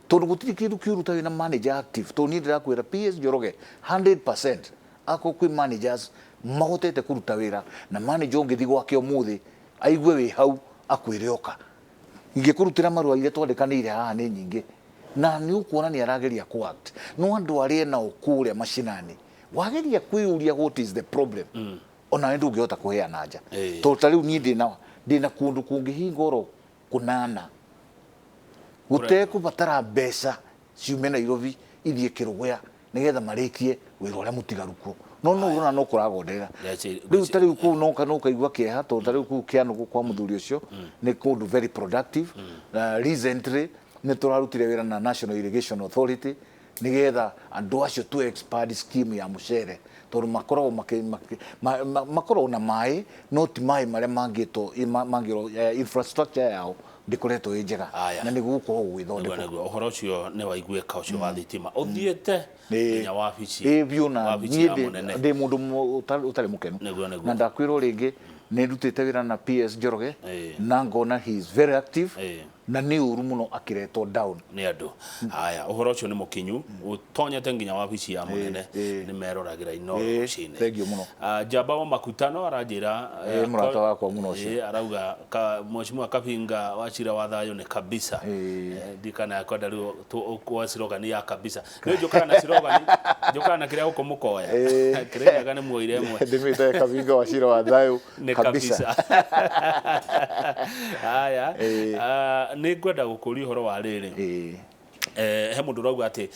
tondũ gũtirĩ kĩndũ kĩũru ta wĩna manager active. Tondũ niĩ ndĩrakwĩra PS Njoroge 100%, akorwo kwĩ managers mahotete kũruta wĩra, na manager ũngĩthiĩ gwake ũmũthĩ aigue wĩ hau akwĩre oka, ingĩkũrutĩra marũa iria twandĩkanĩire haha nĩ nyingĩ, na nĩ ũkuona nĩ arageria ku act. No andũ arĩa nao kũrĩa macinani, wageria kwĩyũria what is the problem, ona nĩ ndũngĩhota kũheana nja. Tondũ ta rĩu niĩ ndĩna kũndũ kũngĩhinga oro kũnana gũtekũbatara mbeca ciume Nairobi ithiĩ Kĩrũgũya nĩgetha marĩkie wĩra ũrĩa mũtigaru kuo, no ũrona no kũragonderera. Rĩu ta rĩu kũu no ũkaigua kĩeha, tondũ ta rĩu kũu Kĩanũgũ kwa mũthuri ũcio nĩ kũndũ very productive. Recently nĩ tũrarutire wĩra na National Irrigation Authority nĩgetha andũ acio tu expand scheme ya mũcere, tondũ makoragwo makoragwo na maĩ, no ti maĩ marĩa mangĩtwo mangĩrwo, infrastructure yao ndĩkoretwo ĩ njega. Aya. Na nĩ gũgũkorwo gũgĩthondekwo. Nĩguo ũhoro ũcio nĩ waiguĩka, ũcio wa thitima ũthiĩte nginya wabici Ĩ biũ, na wabici niĩ ya mũnene. Ndĩ mũndũ ũtarĩ mũkenu. Nĩguo. Na ndakwĩrwo rĩngĩ, nĩ ndutĩte wĩra na PS Njoroge na ngona he is very active, na nĩ ũru mũno akĩretwo down nĩ andũ haya. Ũhoro ũcio nĩ mũkinyu, ũtonyete nginya wabici ya mũnene. Nĩ meroragĩra Inooro rũcinĩ. Thank you mũno. Ah, Njamba wa Makutano aranjĩra Mũrata wakwa mũno ũcio. Arauga ka, Mheshimiwa Kabinga wa cira wa thayũ nĩ kabisa. Ndikana yakwenda rĩu kwa slogan ya kabisa nĩ njũkaga na slogan, njũkaga na kĩrĩa gũkũ mũkoya kĩrĩa nĩ muoire ĩmwe. Ndĩmĩte Kabinga wa cira wa thayũ. Nĩ kabisa. Kabisa. Haya. Ah, nĩ ngwenda gũkũria ũhoro wa rĩrĩ. He mũndũ ũrauga atĩ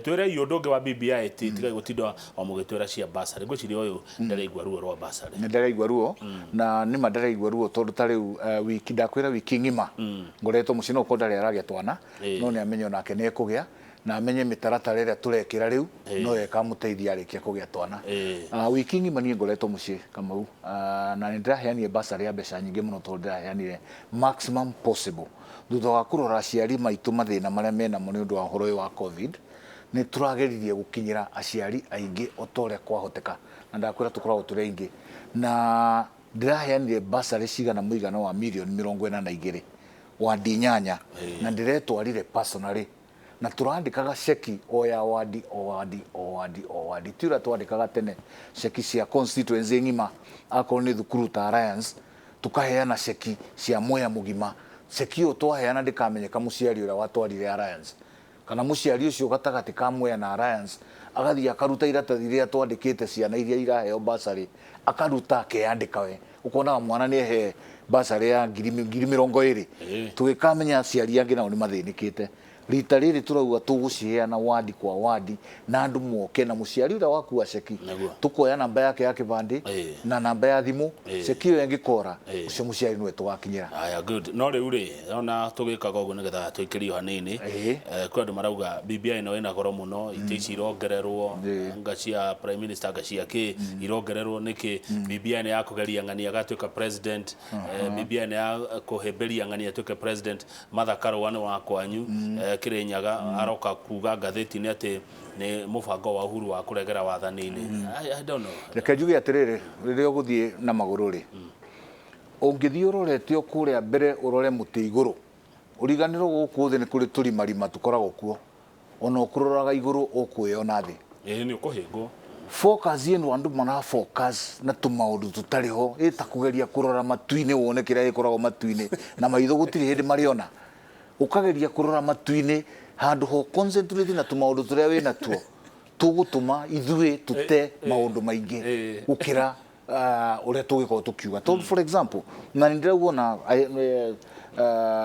twĩrei ũndũ ũngĩ wa BBI, ti tigai gũtinda o mũgĩtwĩra cia basarĩ. Ngwĩciria ũyũ ndaraigua ruo rwa basarĩ. Nĩ ndĩraigua ruo, na nĩma ndĩraigua ruo, tondũ ta rĩu wiki, ndakwĩra wiki ng'ima ngoretwo mũciĩ. No ũkorwo ndarĩ aragĩa twana, no nĩ amenye onake nĩ ekũgĩa, na amenye mĩtaratara ĩrĩa tũrekĩra rĩu no yo ĩkamũteithia arĩkia kũgĩa twana. Wiki ng'ima niĩ ngoretwo mũciĩ, Kamau, na nĩ ndĩraheanire basarĩ ya mbeca nyingĩ mũno, tondũ ndĩraheanire maximum possible thutha wa kũrora aciari maitũ mathĩna marĩa menamo nĩ ũndũ wa ũhoro ũyũ wa COVID. Nĩ tũrageririe gũkinyĩra aciari aingĩ o ta ũrĩa kwahoteka, na ndakwĩra tũkoragwo tũrĩ aingĩ, na ndĩraheanire basarĩ cigana mũigana wa mirioni 42, wandi inyanya, na ndĩretwarire personally, na tũrandĩkaga ceki o ya wandi o wandi o wandi o wandi, ti ũrĩa twandĩkaga tene ceki cia constituency ng'ima. Akorwo nĩ thukuru ta Alliance, tukaheana ceki cia Mwea mũgima. Ceki ĩyo twaheana ndĩkamenyeka mũciari ũrĩa watwarire Alliance, kana mũciari ũcio gatagatĩ ka Mwea na Alliance agathiĩ akaruta iratathi rĩrĩa twandĩkĩte ciana iria iraheo basarĩ, akaruta akeyandĩka we, ũkonaga mwana nĩ ehe basarĩ ya 20,000. Tũgĩkamenya aciari angĩ nao nĩ mathĩnĩkĩte. Rita rĩrĩ tũrauga tũgũciheana wandi kwa wandi, na andũ moke, na mũciari ũrĩa wakua ceki tũkoya namba yake ya kĩbandĩ na namba ya thimũ. Ceki ĩyo ĩngĩkora ũcio mũciari nĩwe tũgakinyĩra. Aya, good. No rĩu rĩ, ona tũgĩkaga ũguo nĩgetha tũikĩrio hanini, kwĩ andũ marauga BBI ĩno ĩna goro mũno, itĩ ici irongererwo, nga cia prime minister, nga cia kĩ irongererwo nĩkĩ? BBI nĩ ya kũgeria ng'ania agatuĩka president, BBI nĩ ya kũhĩmbĩria ng'ania atuĩke president. Martha Karũa nĩ wa kwanyu, Kĩrĩnyaga, aroka kuga ngathĩti-inĩ atĩ nĩ mũbango wa Uhuru wa kũregera wathani-inĩ. I don't know. Reke njuge atĩrĩrĩ, rĩrĩa ũgũthiĩ na magũrũ rĩ, ũngĩthiĩ ũrorete o kũrĩa mbere, ũrore mũtĩ igũrũ, ũriganĩrwo gũkũ thĩ nĩ kũrĩ tũrimarima tũkoragwo kuo. Ona ũkũroraga igũrũ ũkwĩona thĩ. Ĩĩ, nĩ ũkũhĩngwo. Focus ĩno andũ mara focus na tũmaũndũ tũtarĩ ho, ĩ ta kũgeria kũrora matu-inĩ wone kĩrĩa gĩkoragwo matu-inĩ na maitho gũtirĩ hĩndĩ marĩona. Ũkageria kũrora matu-inĩ handũ ho concentrate na tũmaũndũ tũrĩa wĩ natuo tũgũtũma ithuĩ tũte maũndũ maingĩ gũkĩra ũrĩa tũgĩkorwo tũkiuga. Tondũ for example, na nĩ ndĩrauga ona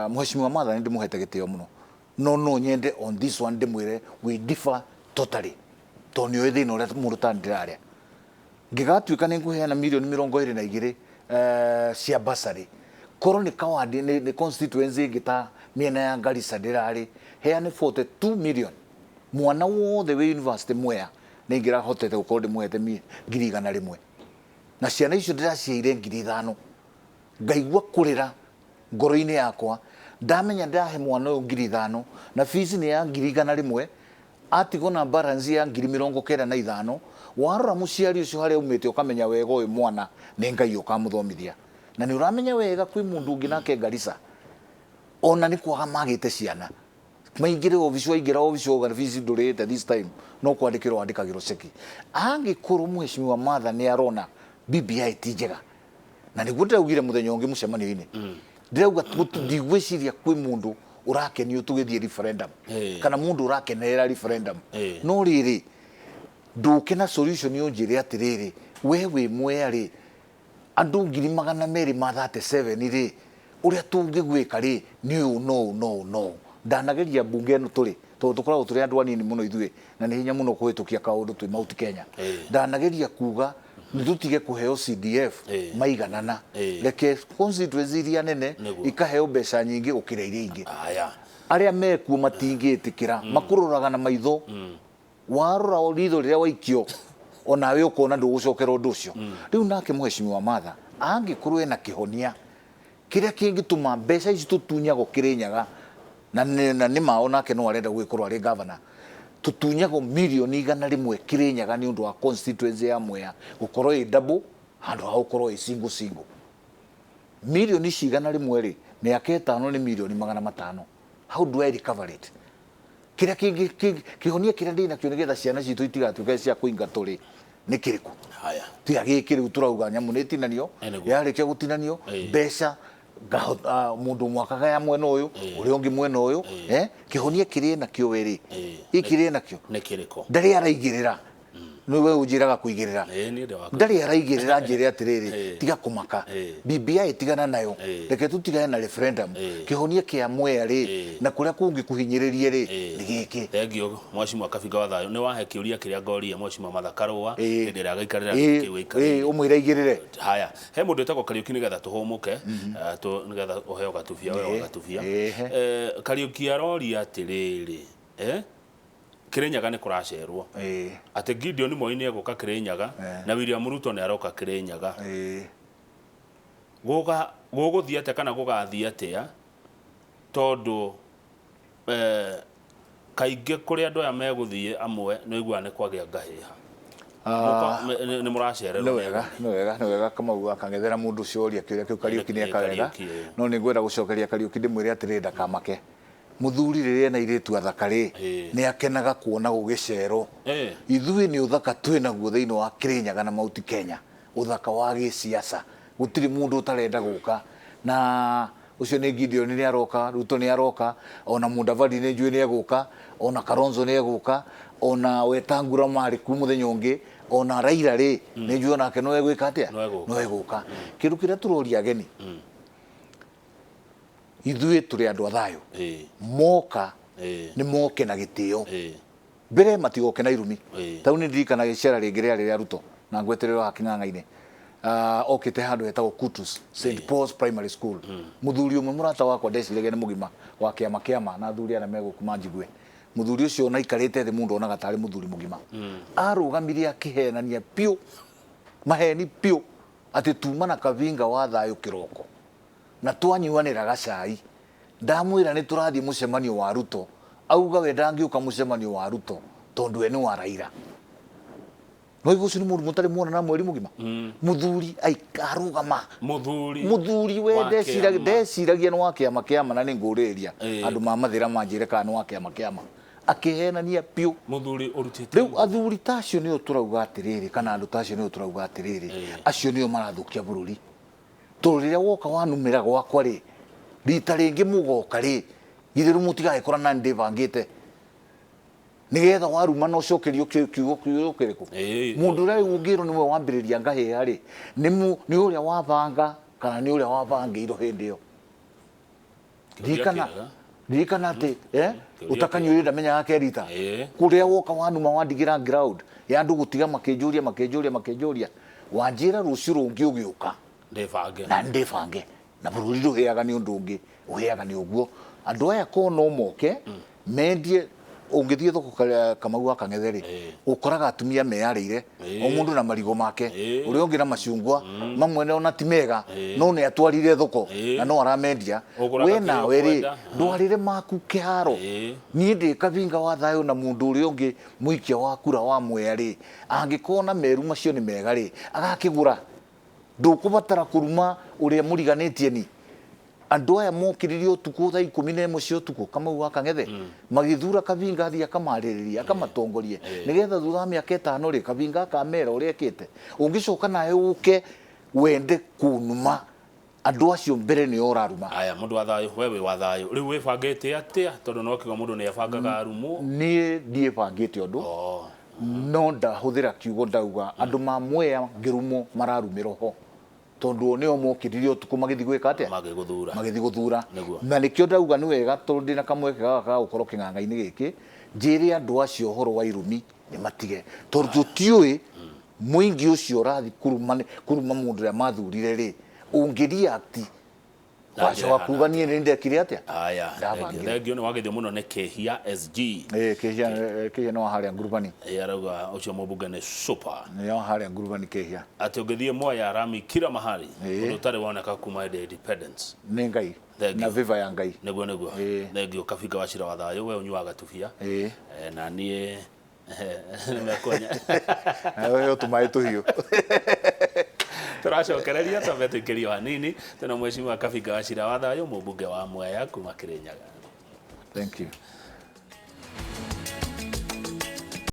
Mheshimiwa Martha nĩ ndĩmũhete gĩtĩo mũno, no no nyende on this one ndĩmwĩre we differ totally, tondũ nĩ oĩ thĩna ũrĩa mũndũ ta ndĩrarĩa. Ngĩgatuĩka nĩ ngũheana mirioni 22 cia bursary, korwo nĩ kawandi nĩ constituency ĩngĩ ta mĩena ya Garissa ndĩrarĩ heane 42 million, mwana wothe wĩ university Mwea nĩ ingĩrahotete gũkorwo ndĩmũhete 100,000, na ciana icio ndĩraciheire 5,000. Ngaigua kũrĩra ngoro-inĩ yakwa ndamenya ndahe mwana ũyũ 5,000 na fees nĩ ya 100,000, atigwo na balance ya 95,000. Warora mũciari ũcio harĩa aumĩte ũkamenya wega ũyũ mwana nĩ Ngai ũkamũthomithia, na nĩ ũramenya wega kwĩ mũndũ ũngĩ nake Garissa ona nĩ kwaga magĩte ciana maingĩre obici, waingĩra obici wauga fees ndũrĩhĩte this time, no kwandĩkĩrwo wandĩkagĩrwo ceki. Angĩkorwo Mheshimiwa Martha nĩ arona BBI ti njega, na nĩguo ndĩraugire mũthenya ũngĩ mũcemanio-inĩ, ndĩrauga ndigwĩciria kwĩ mũndũ ũrakenio tũgĩthiĩ referendum kana mũndũ ũrakenerera referendum. No rĩrĩ, ndũke na solution ũnjĩre atĩrĩrĩ, we wĩ Mwea rĩ, andũ 237,000 rĩ, ũrĩa tũngĩgwĩka rĩ nĩ ũũ no ũũ no ũũ no ũũ. Ndanageria mbunge ĩno tũrĩ, tondũ tũkoragwo tũrĩ andũ anini mũno ithuĩ na nĩ hinya mũno kũhĩtũkia kaũndũ twĩ Mount Kenya. Ndanageria kuga nĩ tũtige kũheo CDF maiganana, reke constituency iria nene ikaheo mbeca nyingĩ gũkĩra iria ingĩ. Arĩa mekuo matingĩtĩkĩra, makũroraga na maitho, warora ritho rĩrĩa waikio onawe ũkona ndũgũcokera ũndũ ũcio. Rĩu nake Mheshimiwa Martha angĩkorwo ena kĩhonia kĩrĩa kĩngĩtũma mbeca ici tũtunyagwo Kĩrĩnyaga, na nĩ mao nake no arenda gũgĩkorwo arĩ governor, tũtunyagwo 100,000,000 Kĩrĩnyaga nĩ ũndũ wa constituency ya Mwea gũkorwo ĩ double handũ ha gũkorwo ĩ single single. Mirioni ici 100 rĩ, mĩaka 5 nĩ 500,000,000. How do I recover it? Kĩrĩa kĩngĩ kĩhonia kĩrĩa ndĩ nakĩo nĩgetha ciana citũ itigatuĩke cia kũingatwo rĩ, nĩ kĩrĩkũ? Tiga gĩkĩ rĩu tũrauga nyamũ nĩ ĩtinanio, yarĩkia gũtinanio mbeca mũndũ ũmwe akagaya mwena ũyũ, ũrĩa ũngĩ mwena ũyũ. Kĩhonia kĩrĩa enakĩo we rĩ, gĩkĩ kĩrĩa enakĩo nĩ kĩrĩkũ? Ndarĩ araigĩrĩra, nĩwe ũnjĩraga kũigĩrĩra. Niĩ ndĩ wa Ndarĩ araigĩrĩra njĩre atĩrĩrĩ, tiga kũmaka, BBI tigana nayo, reke tũtigane na referendum, kĩhonia kĩa Mwea rĩ na kũrĩa kũngĩ kũhinyĩrĩrie rĩ nĩ gĩkĩ. Thengiũ Mheshimiwa Kabinga wa Thayũ, nĩ wahe kĩũria kĩrĩa ngorie Mheshimiwa Martha Karũa hĩndĩ ĩrĩa agaikarĩra gĩtĩ kĩu aikarĩire. Ũmwĩre aigĩrĩre. Haya, he mũndũ wĩtagwo Kariũki nĩgetha tũhũmũke, nĩgetha ũheo gatubia, ũheo gatubia. Kariũki aroria atĩrĩrĩ, Kĩrĩnyaga nĩ kũracerwo atĩ Gideon Moi nĩ egũka Kĩrĩnyaga na William Ruto nĩ aroka Kĩrĩnyaga. Gũgũthiĩ atĩa kana gũgathiĩ atĩa, tondũ kaingĩ kũrĩa andũ aya megũthiĩ amwe nĩ ũiguaga nĩ kwagĩa ngahĩha. Nĩ mũracererwo. Nĩ wega, nĩ wega, nĩ wega Kamau akang'ethera mũndũ ũcio oria kĩũria kĩu. Kariũki nĩ eka wega, no nĩ ngwenda gũcokeria Kariũki ndĩmwĩre atĩrĩrĩ, ndakamake. Mũthuri rĩrĩa ena airĩtu athaka rĩ, nĩ akenaga kuona gũgĩcerwo. Ithuĩ nĩ ũthaka twĩ naguo thĩinĩ wa Kĩrĩnyaga na Mount Kenya, ũthaka wa gĩsiasa, gũtirĩ mũndũ ũtarenda gũka. Na ũcio nĩ Gideon nĩ aroka, Ruto nĩ aroka, ona Mudavadi nĩ njũĩ nĩ egũka, ona Kalonzo nĩ egũka, ona Wetangula marĩ kuo mũthenya ũngĩ, ona Raila rĩ, nĩ njũĩ onake no egwĩka atĩa, no egũka. Kĩndũ kĩrĩa tũroria ageni, ithuĩ tũrĩ andũ a thayũ, moka nĩ moke na gĩtĩo, mbere matigoke na irumi. Tau nĩ ndirikana gĩcera rĩngĩ rĩarĩ rĩa Ruto na ngwetererwo haha King'ang'a-inĩ, okĩte handũ hetagwo Kutus St Paul's Primary School. Mũthuri ũmwe mũrata wakwa ndeciragia nĩ mũgima wa kĩama kĩama na athuri arĩa megũkũ manjigue, mũthuri ũcio ona aikarĩte thĩ mũndũ onaga tarĩ mũthuri mũgima, arũgamire akĩhenania biũ, maheni biũ, atĩ tuma na Kabinga wa Thayũ kĩroko na twanyuanĩra gacai, ndamwĩra nĩ tũrathiĩ mũcemanio wa Ruto, auga we ndangĩũka mũcemanio wa Ruto tondũ we nĩ wa Raila. No ũcio nĩ mũndũ mũtarĩ muona na mweri mũgima, mũthuri arũgama. Mũthuri. Mũthuri we ndeciragia nĩ wa kĩama kĩama, na nĩ ngũrĩrĩria andũ ma mathĩra manjĩre kana nĩ wa kĩama kĩama. Akĩhenania biũ. Mũthuri ũrutĩte. Rĩu athuri ta acio nĩo tũrauga atĩrĩrĩ, kana andũ ta acio nĩo tũrauga atĩrĩrĩ, acio nĩo marathũkia bũrũri. Tondũ rĩrĩa woka wanumĩra gwakwa rĩ, rita rĩngĩ mũgoka rĩ, githĩ rĩu mũtigagĩkora na ndĩbangĩte nĩgetha waruma na ũcokerio kiugo kiugo kĩrĩkũ? Mũndũ ũrĩa rĩu ũngĩrwo nĩwe wambĩrĩria ngahĩha rĩ, nĩ ũrĩa wabanga kana nĩ ũrĩa wabangĩirwo hĩndĩ ĩyo? Ririkana ririkana atĩ ũtakanyuire ndamenyaga kerita. Kũrĩa woka wanuma wandigĩra ground ya andũ gũtiga makĩnjũria makĩnjũria makĩnjũria, wanjĩra rũciũ rũngĩ ũgĩũka ndĩbange na ndĩbange. Na bũrũri ndũhĩaga nĩ ũndũ ũngĩ, ũhĩaga nĩ ũguo. Andũ aya ko no moke mendie. Ũngĩthiĩ thoko Kamau wa Kang'ethe rĩ, ũkoraga atumia meyarĩire, o mũndũ na marigo make, ũrĩa ũngĩ na macungwa mamwe ona ti mega, no nĩ atwarire thoko na no aramendia. We nawe rĩ, ndwarĩre maku kĩharo. Niĩ ndĩ Kabinga wa thayũ na mũndũ ũrĩa ũngĩ mũikia wa kura wa Mwea rĩ, angĩkorwo na meru macio nĩ mega rĩ, agakĩgũra. Ndũkũbatara kũruma ũrĩa mũriganĩtie ni. Andũ aya mokĩrire ũtukũ thaa 11 cia ũtukũ Kamau wa Kang'ethe, magĩthura Kabinga athiĩ akamarĩrĩrie, akamatongorie, nĩgetha thutha wa mĩaka 5 rĩ, Kabinga akamera ũrĩa ekĩte. Ũngĩcoka nawe ũke wende kũnuma andũ acio mbere nĩo ũraruma. Aya, mũndũ wa thayũ, we wĩ wa thayũ. Rĩu wĩbangĩte atĩa? Tondũ no kiuga mũndũ nĩ abangaga arumwo. Niĩ ndiĩbangĩte ũndũ, no ndahũthĩra kiugo ndauga andũ ma Mwea ngĩrumwo mararumĩrwo ho, tondũ o nĩo mokĩrire ũtukũ magĩthiĩ gwĩka atĩa? Magĩgũthura. Magĩthiĩ gũthura. Na nĩkĩo ndauga nĩ wega tondũ ndĩna kamweke gaka ga gũkorwo kĩng'ang'a-inĩ gĩkĩ, njĩre andũ acio ũhoro wa irumi nĩ matige, tondũ tũtiũĩ mũingĩ ũcio ũrathiĩ kũruma mũndũ ũrĩa mathurire rĩ, ũngĩ react wacoka kuga niĩ nĩ ndekire atĩa? Aya, thengio nĩ wagethio mũno nĩ Kĩhia SG. Kĩhia Kĩhia nĩ wa harĩa Ngurubani. Arauga ũcio mũmbunge nĩ super. Nĩ wa harĩa Ngurubani Kĩhia. Atĩ ũngĩthiĩ Mwea rami kila mahali, ũndũ ũtarĩ woneka kuma hĩndĩ ya independence. Nĩ Ngai na favor ya Ngai. Nĩguo nĩguo. Thengio Kabinga wa Cira wa Thayũ, we ũnyuaga tubia. Na niĩ nĩmekũnya. Nawe tũmaĩ tũhiũ. Tũracokereria twambe tũikĩrio hanini. Tũna mheshimiwa Kabinga wa Cira wa Thayũ, mũmbunge wa Mwea kuma Kĩrĩnyaga. Thank you.